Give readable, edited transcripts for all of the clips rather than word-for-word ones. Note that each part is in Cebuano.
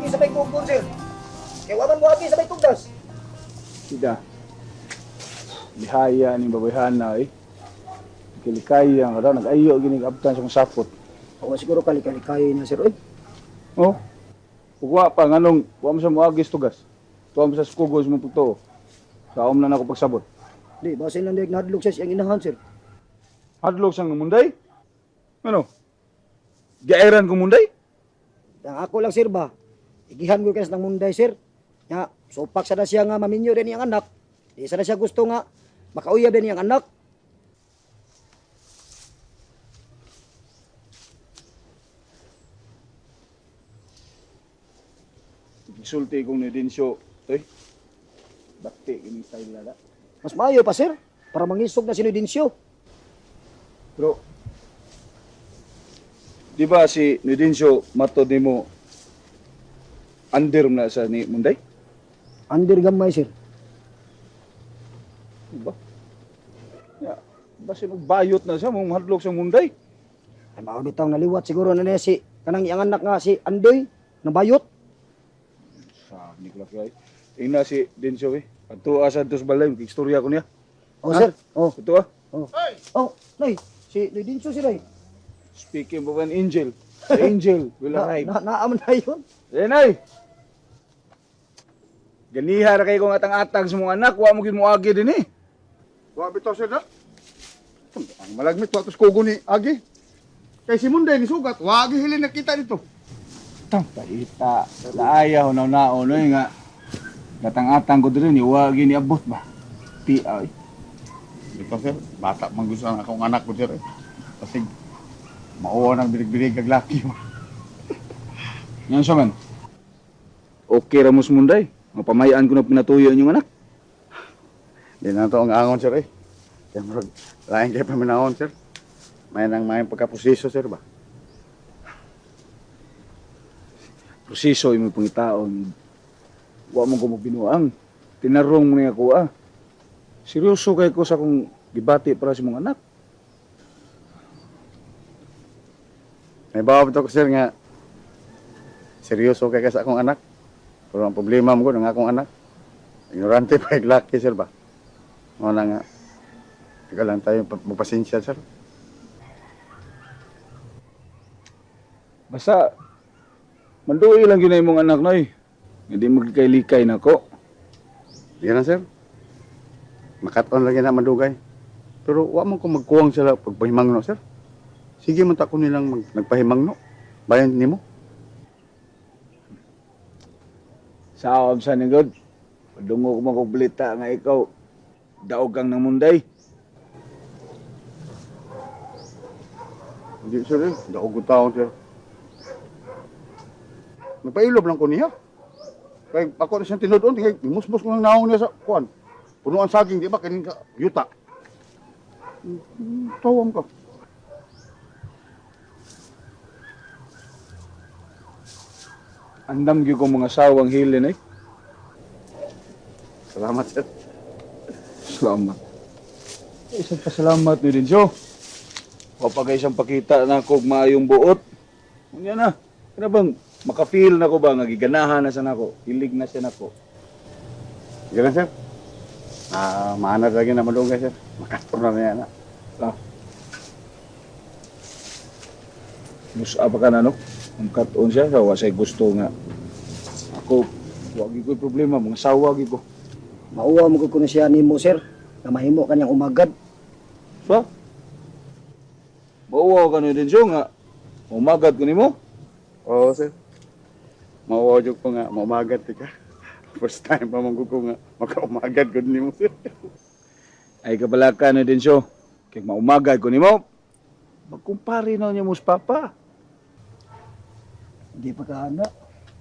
agi sa may kugon, sir. Kay wa man mo agi sa may tugdas. Ida. Lihaya ning babayhana eh. Kilikaya nga daw nag-ayo gini abtan sa kong sapot. O siguro kali-kali niya, sir. Oy, Oh. Ug wa pa nganong wa mo sa moagi sa tugas. Tuwa mo sa skugo sa mong pagtuo. Kaom na nako pagsabot. Di basin lang diay nahadlok siya siyang inahan, sir. Hadlok sang munday? Ano? Giairan ko munday? Ang ako lang, sir, ba? Igihan ko kasi ng munday, sir. Nga, supak sana siya nga maminyo din iyang anak. Di sana siya gusto nga makauyab din iyang anak. Gisulti kong ni Dinsyo, oy. Bakti kining style lala. Mas maayo pa, sir. Para mangisog na si Nudinsyo. Pero di ba si Nudinsyo matod nimo under na sa ni Munday? Under gamay, sir. Di ba? Ya, basin og bayot na siya mong hadlok sa Munday. Ay, mao bitaw naliwat siguro na niya si kanang iyang anak nga si Andoy nabayot. Sabi ni Clark ay. Tingnan si Dinsyo eh. Adto asa dos balay, istorya ko niya. Oh, Ha? sir. Oh, Ito ah. oh. Oh, nay, si Nudinsyo sir ay. Speaking of an angel, the angel will Na, arrive. na, naam na yun. Eh, nay! Ganiha ra kay kong atang-atang sa mong anak, wa mo gyud moagi din eh. Wa bitaw sir na. Ang malagmit wa tos kugo ni Agi. Kay si Munday ni sugat, wa agi hilin nakita dito. Tang paita. Laaya hunaw naon oy nga. Gatang-atang ko diri ni wa gyud niabot ba. Ti ay. Dito sir, bata man gusto ang akong anak ko sir. Eh. Kasi mauwa nang birig-birig kag laki. Yan siya man. Okay ra mo sa Munday. Mapamayaan ko na pinatuyo inyong anak. Di na to ang angon sir eh. Kaya murag lain kay paminahon sir. May nang may pagkaproseso sir ba. Proseso imo pangitaon. Wa mo ko binuang. Tinarong mo niya ko ah. Seryoso kay ko sa akong gibati para sa imong anak. May bawa ko sir nga seryoso kay ka sa akong anak. Pero ang problema mo ko ng akong anak, ignorante pa yung laki sir ba. Mo na nga. Teka lang tayo magpasensya sir. Basta manduoy lang gyud na imong anak noy. Hindi magkailikay nako. Di na sir. Makaton lagi na madugay. Pero wa man ko magkuwang sila pagpahimangno sir. Sige man ta ko nilang nagpahimangno. Bayan nimo. Sa sa ni God. Padungo ko makublita nga ikaw daog kang nang munday. Hindi sir eh. Daog ko taon sir. Nagpailob lang ko niya. Kay ako na siyang tinud-on, kay musmos ko ng naong niya sa kuan. Punuan saging, di ba? Kining ka, yuta. Tawang ka. Andam gyud ko mga sawang hilin eh. Salamat sir. Salamat. Isang pasalamat ni Dinso. Wa pa kay isang pakita na ako og maayong buot. Unya na. Kana bang maka-feel na ko ba nga giganahan na sa nako, hilig na siya nako. Sige lang sir. Ah, maanad lagi na madugay sir. Makaton na niya na. Ah. Musa pa ka na no? Ang katuon siya, sa wa say gusto nga. Ako, wa gyud ko'y problema, mga sawa gyud ko. Mauwa mo ko na siya nimo, sir. Na mahimo kanyang umagad. So, mauwaw ka ni Dinso nga, umagad ko nimo. Oo, sir. Mauwaw jud ko nga, maumagat di ka. First time pa man ko nga, makaumagat gud nimo, sir. Ay kabalaka ni Dinso, kay maumagad ko nimo, magkumpare na niya mo sa papa. Hindi pa ka ana.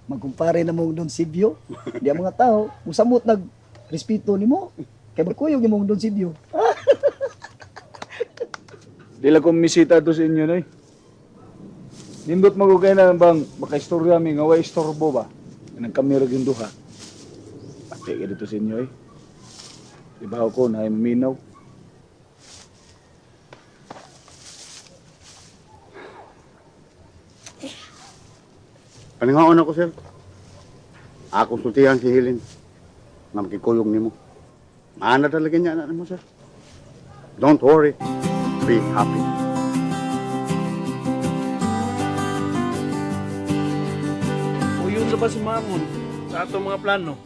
Magkumpare na mong Don Sibyo. Di ang mga tao, musamot nag respeto nimo. Kay magkuyog imong Don Sibyo. Di lang kong misita to sa inyo, noy. Nindot magugay na bang makaistorya mi nga way istorbo ba? Nang kami ra gyud duha. Pati ka dito sa inyo eh. Ibaw ko na maminaw. Paningaon ako, sir. Akong sultihan si Helen nga makikuyog nimo. Maana talaga niya anak nimo, sir. Don't worry. Be happy. Uyon sa ba si Mamon sa atong mga plano?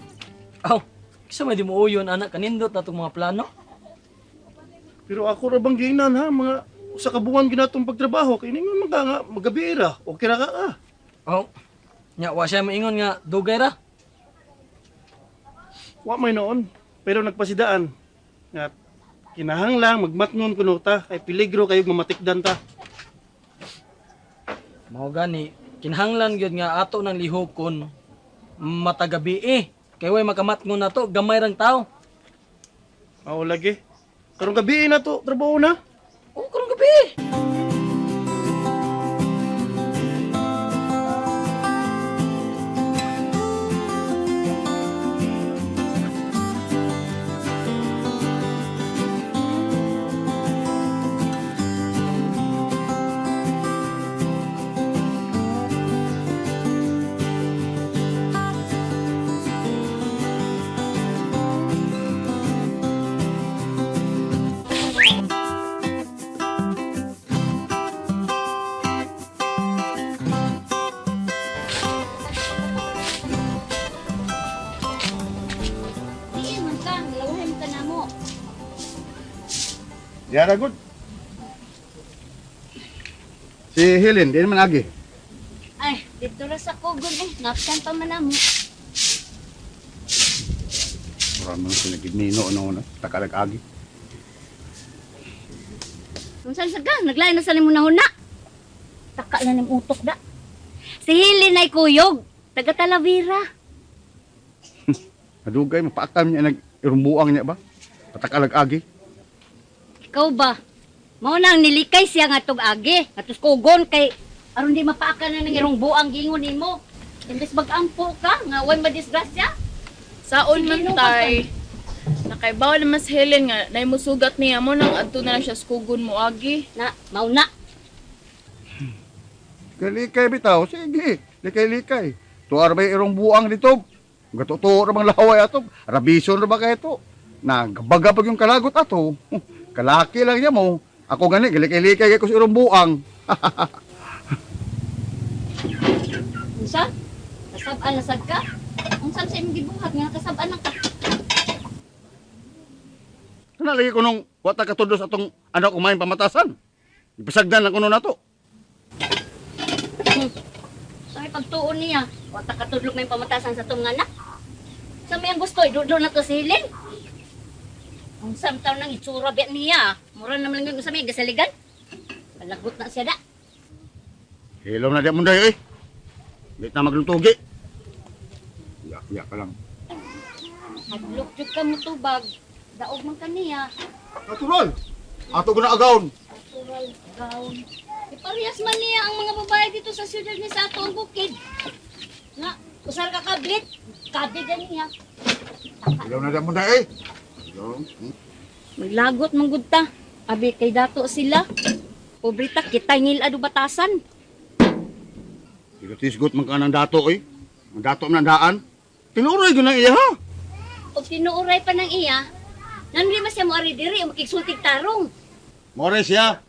Aw, kisa may di mo uyon anak kanindot na itong mga plano. Pero ako ra bang giinan ha, mga sa kabuan ginatong pagtrabaho kay ningon man ka nga magabi ra, okay ra ka ah. Aw, nya wa siya maingon nga dugay ra. Wa may noon, pero nagpasidaan nga kinahanglang magmatngon kuno ta kay peligro kayo mamatikdan ta. Mao gani kinahanglan gyud nga ato nang lihokon matagabi eh. Kay way makamatngon nato gamay rang tao. Mao lagi. Karong gabi na to, trabaho na. Oh, karong gabi. Di man ka, lawhem ka na mo. Yara good. Si Helen, di naman agi. Ay, dito ra sa kugon eh. Napsan pa man na mo. Mura man sila gidnino ano na, takalag agi. Kung saan sa ka, naglain na sa limunahon na. Taka na ng utok da. Si Helen ay kuyog, taga Talavera. Madugay, mapaakam niya, nag-irumbuang niya ba? Patakalag agi. Ikaw ba? Mao nang nilikay siya nga tug agi, atos kugon kay aron di mapaaka na ng irong buang gingon nimo. Imbes mag-ampo ka nga way madisgrasya. Saon Sige, man no, tay. Nakaibaw naman si Helen nga nay musugat niya mo nang adto na lang siya sa kugon mo agi. Na, mao na. Kalikay bitaw, sige, likay-likay. Tuar ba yung irong buang dito? Gatutuo ra bang laway ato? Rabison ra ba kay ito? Nagabaga pag yung kalagot ato. Kalaki lang niya mo. Ako gani, galikay-likay kay ko sa irong buang. Unsa? Kasab-an na sad ka? Unsa sa imong gibuhat nga kasab-an na ka? Kana lagi ko nung wata katudlos atong anak kumain pamatasan. Ipasagdan lang ko nun ato. Sa may pagtuon niya, wata katudlok may pamatasan sa tong anak. Sa may ang gusto, idudo na to si Helen. Ang samtaw ng itsura biya niya, mura naman lang yung sa may gasaligan. Palagot na siya da. Hilom na di mo dayo eh. Di na maglutugi. Ya, ya ka lang. Hadlok jud ka mo tubag. Daog man kaniya. Natural. Ato ko na agawon. Natural gown. Iparehas man niya ang mga babae dito sa siyudad ni sa ato ang bukid. Na, usar ka kablit, kabigan niya. Hilom na di mo dayo eh. Hilom. Maglagot man gud ta. Abi kay dato sila. Pobre ta kita ngil adu batasan. Tisgot man ka ng dato eh. Ang dato man ang daan. Tinuroy ko ng iya ha. Og tinuuray pa ng iya, nanri man siya mo ari diri o makigsultig tarong. More siya.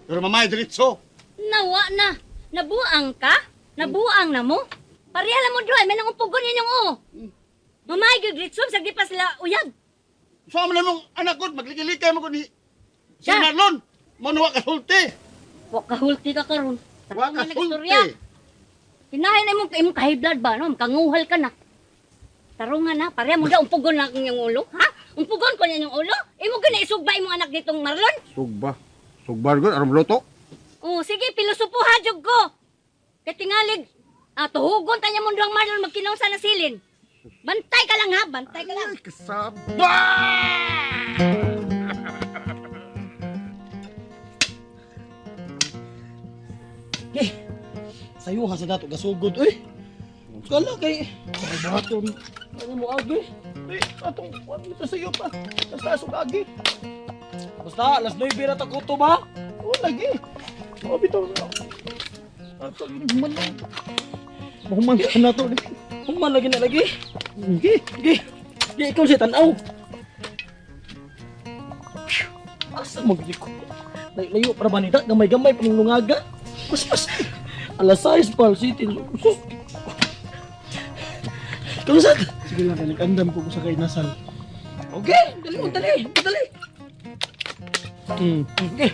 Pero mamay diretso. Nawa na. Nabuang ka? Nabuang na mo? Pareha lang mo duhay, may nang umpugon ninyong o. Mamay gyud ritsom sa di pa sila uyab. Sa man mong anak ko, maglikilikay mo ko ni si Siya. Marlon. Mo na wa kasulti. Wa kahulti ka karon. Wa Tarong na nagstorya. kasulti. Pinahin na imong imong kahiblad ba no? Kanguhal ka na. Tarungan na, pareha mo daw umpugon na akong iyong ulo, ha? Umpugon ko niya yung ulo? Imo gani isugba imong anak ditong Marlon? Sugba. Sugba gud aron luto. Oh, sige, pilosopo ha, jud ko. Kay tingalig, tuhugon ta niya mundo ang Marlon magkinausa na silin. Bantay ka lang ha, bantay ka lang. Ay, kasaba! Eh, sayuha sa dato gasugod oy. Kala kay Baton. ano mo agi? Eh, atong wa mita sa iyo pa. Taas og agi. Basta alas 9 ra ta kuto ba? O lagi. O bitaw. Ato human. Human ka na to. Human lagi na lagi. Okay. Sige. Sige, ikaw siya tanaw. Asa mo gid ko? Layo para ba nita? Gamay-gamay panungaga. Kuspas. Alas 6 pa city. Sus. Kamusad? Sige lang, kay nag-andam ko sa kainasal. Okay, dali mo, dali, dali. Okay.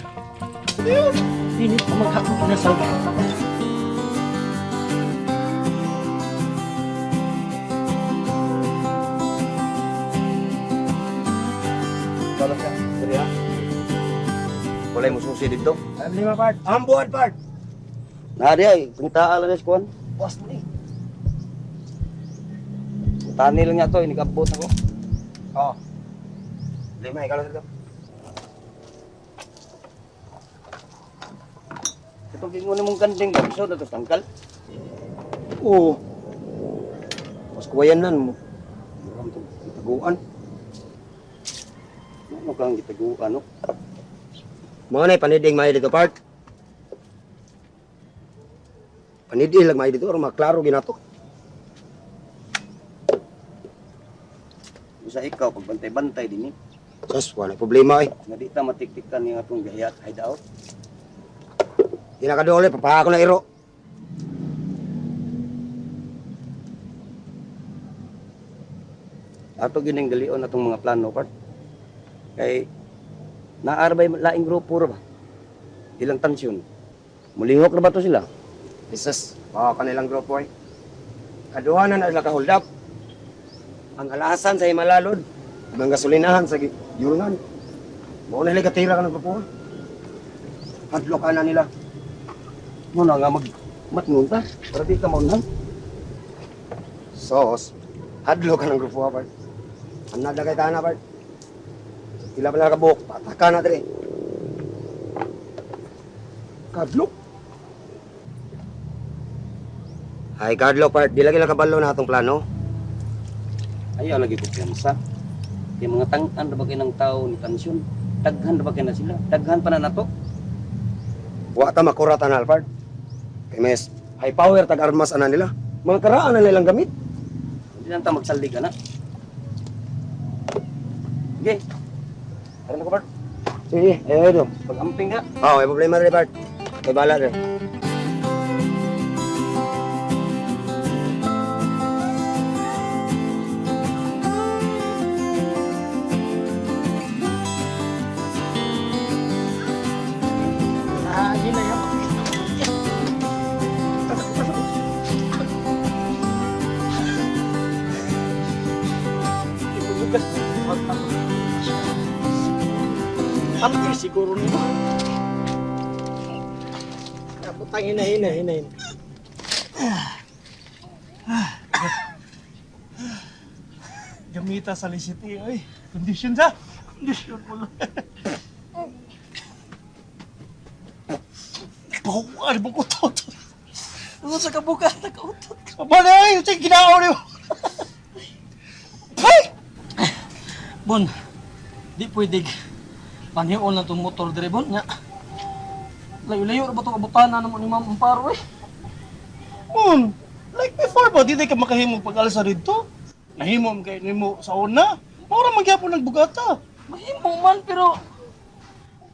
Init pa maghakot na sa. Tolong siya. Dali ha. Walay mo susi dito. Lima part. Ambuan part. Nari ay, punta lang sa kuan. Buwas mo ni. Tani lang nga to, inigabot ako. Oh. Lima ikaw lang dito. Ito gingon mong kanding kapso na to tangkal. Oo. Mas kuwayanan mo. Muram to taguan. Ano kang gitaguan no? Mga nay paniding may dito part. Paniding lang may dito aron maklaro ginato. Usa ikaw pagbantay-bantay dinhi. Sus, wala problema eh. Nga di ta matiktikan ning atong gihayat hideout. Di na kadole, papahako na iro. Ato gyud ning dalion atong mga plano part. Kay naarbay laing grupo ra ba? Ilang tansyon. Mulihok ra ba to sila? Jesus, baka kanilang grupo eh. Kaduha na na sila ka-hold up. Ang alasan sa Himalalod, ang gasolinahan sa Yurungan. Mao na sila katira ka ng grupo. Hadlok na nila. Mo na nga mag matngon ta para di ka maunhan. Sos, hadlok ka ng grupo ha, Bart. Anada kay tana, Bart. Pila pa lang kabuok, pataka na dire. Kadlok. Ay, kadlok, Bart. Di lagi lang kabalo na atong plano. Ayaw lagi kumpiyansa. Kay mga tang-an ra ba kay ng tao ni tansyon? Daghan ra ba kay na sila? Daghan pa na nato. Wa ta makurat ana, Bart. Kay mes, high power tag armas ana nila. Mga karaan na nilang gamit. Hindi lang ta magsalig ana. Okay. Tara na ko Bart. Sige, ayo ayo. Pag-amping ka. Oh, may problema rin, Bart. May bala rin. Ah, yun na yan. Pati siguro nito. Kaputang ina, ina, ina, ina. Gamita sa Licity, oy. Condition sa. Condition mo lang. Pahuan mo ko to. Ano sa kabuka? Nakautot ka. Aba na, ay! Sige, ginaaw niyo! Ay! Bon, di pwede. Panhion na itong motor dire, Bon. Nga. Layo-layo na ba itong abutana naman ni Ma'am Amparo eh? Mun, like before ba, di ka makahimog pag-alsa dito? Nahimo man kay nimo sa una. Maura man gyapon nagbugata. Mahimo man pero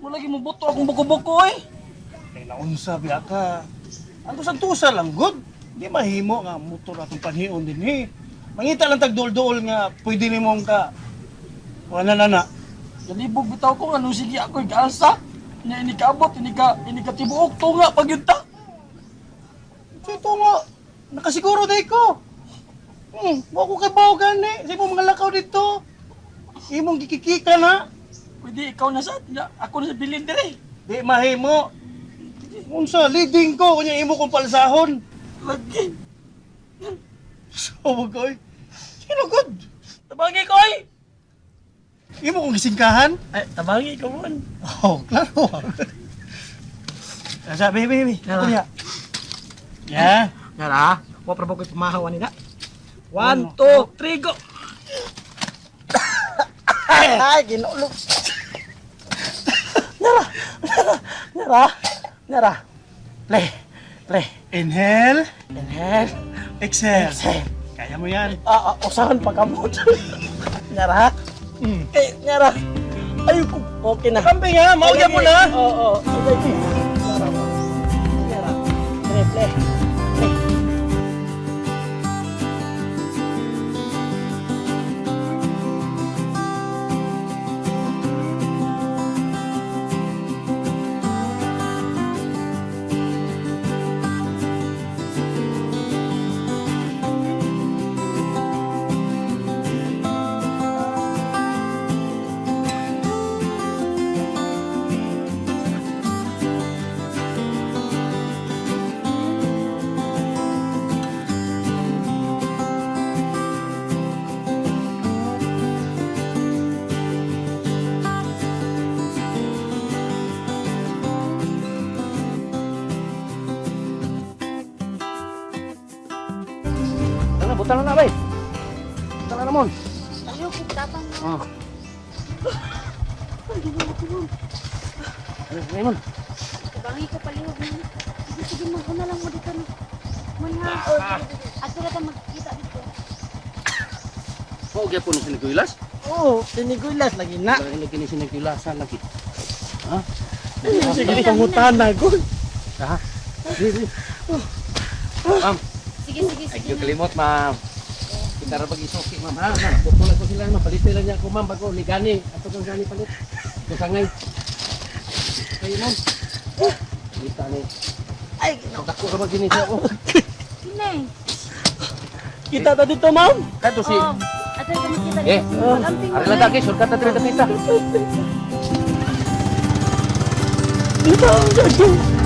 wala lagi mo buto akong buko-buko eh. Kay naunsa biya ka. Ang tusa lang good. Di mahimo nga motor atong panhion din eh. Mangita lang tag duol-duol nga pwede nimo ka. Wala na na. Nalibog bitaw ko nga nung sige ako igaalsa. Nya ini kaabot, ini ka tibuok tunga pag yun ta. So ito nga, nakasiguro day ko. Wa ko kay bawo gani. Sa imong mga lakaw dito. Imong gikikika na. Pwede ikaw na sa, nya, ako na sa bilin dire. Di mahimo. Unsa leading ko kunya imo kong palsahon. Lagi. So koy. Sino good? Tabangi ko ay. Imo kong gisingkahan? Ay, tabangi ko mon. Oh, klaro. Asa, baby, baby. Tara. Kunya. Yeah. Nara, wa pa ba ko'y pamahaw nila? 1 2 3 go. Ay, ginulog. Nara, nara, nara, nara. Play, play. Inhale, Inhale, exhale. exhale. Kaya mo yan. Ah, ah, usahan pa kamot. Ngara. Eh, ngara. Ay, okay na. Kambing ha, maugya mo na. Oo, oo. Okay. Ngara ba? Ngara. Pre, pre. Pre. Tara, buta na bay. Buta na mon. Ayaw ko tapang. Oh. Ang ginawa ko mo. Ano ngayon? Kabangi ko palihog mo. Sige, sige, mag-una lang mo dito. No. Muna. Ato na ta magkita dito. Mao gyapon ni siniguylas? Oo, tinigulas lagi na. Lagi lagi ni siniguylasan lagi. Sige, pangutana ko. Ha? Di, di. Ma'am, Sige, sige, ay sige. kalimot, ma'am. Kita ra pag isuki, ma'am. Ha, ma'am. Putulan ko sila, ma'am. Palitin lang niya ako, ma'am. Bago, ni gani. Ato kang gani palit. Kusangay. Kayo, ma'am. Kita ni. Ay, ginoo. Dako ra ba gini siya, oh. Kine. Kita ta dito, ma'am. Kato si. Oh, ato na ta magkita Eh, dito. Mag-amping mo. Ari lang kay shortcut na diri kita. Dito ang gagawin.